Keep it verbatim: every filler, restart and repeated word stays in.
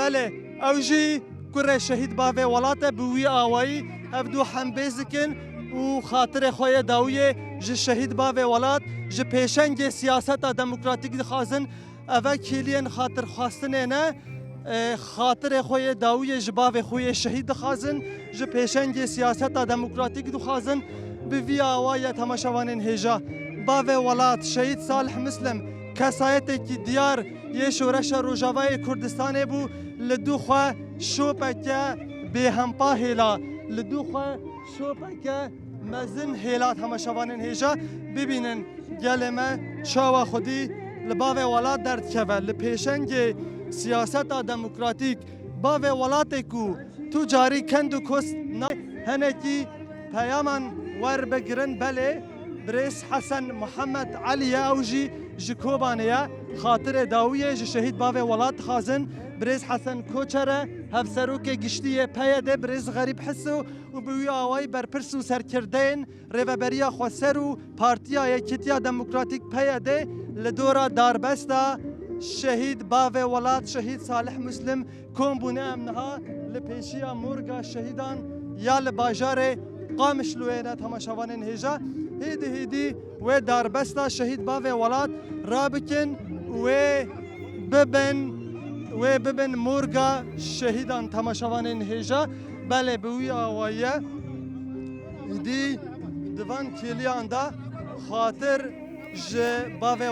Belê, ew jî kurê şehîd bavê welat e, bi wî awayî ev du hembêz dikin û xatirê xwe yê dawiyê ji şehîd bavê welat, ji pêşengê siyaseta demokratîk dixwazin. Eve kêliyên xatirxwestinê ne, e, xatirê xwe yê dawiyê ji bavê xwe yê şehîd dixwazin, ji pêşengê siyaseta demokratîk dixwazin. Bi vî awayî ye temaşevanên hêja. Bavê welat, şehîd Salih Muslim, kesayetekî diyar yê şoreşa Rojavayê Kurdistanê bû, li dû xwe şopeke bêhempa hêla, li dû xwe şopeke mezin hêla temaşevanên hêja. Bibînin gelê me çawa xwedî li bavê welat derdikeve, li pêşengê siyaseta demokratîk, bavê welatê ku tu carî kend û kost na-, henekî peyaman werbigirin. Belê, birêz Hesen Muhammed Elî ye, ew jî ji Kobanê ye. Xatirê dawiyê ji şehîd bavê welat dixwazin. Birêz Hesen Koçer e, hevserokê giştî yê P Y D, birêz Xerîb Hiso û bi wî awayî berpirs û serkirdeyên Rêveberiya Xweser û Partiya Yekîtiya Demokratîk, P Y D, li dora darbesta şehîd bavê welat, şehîd Salih Muslim kom bûne. Em niha li pêşiya morga şehîdan ya li bajarê Qamişloyê ne temaşevanên hêja. Hêdî hêdî wê darbesta şehîd bavê welat rabikin, wê bibin, wê bibin morga şehîdan temaşevanên hêja. Belê, bi wî awayî ye. Îdî di van kêliyan de xatir ji bavê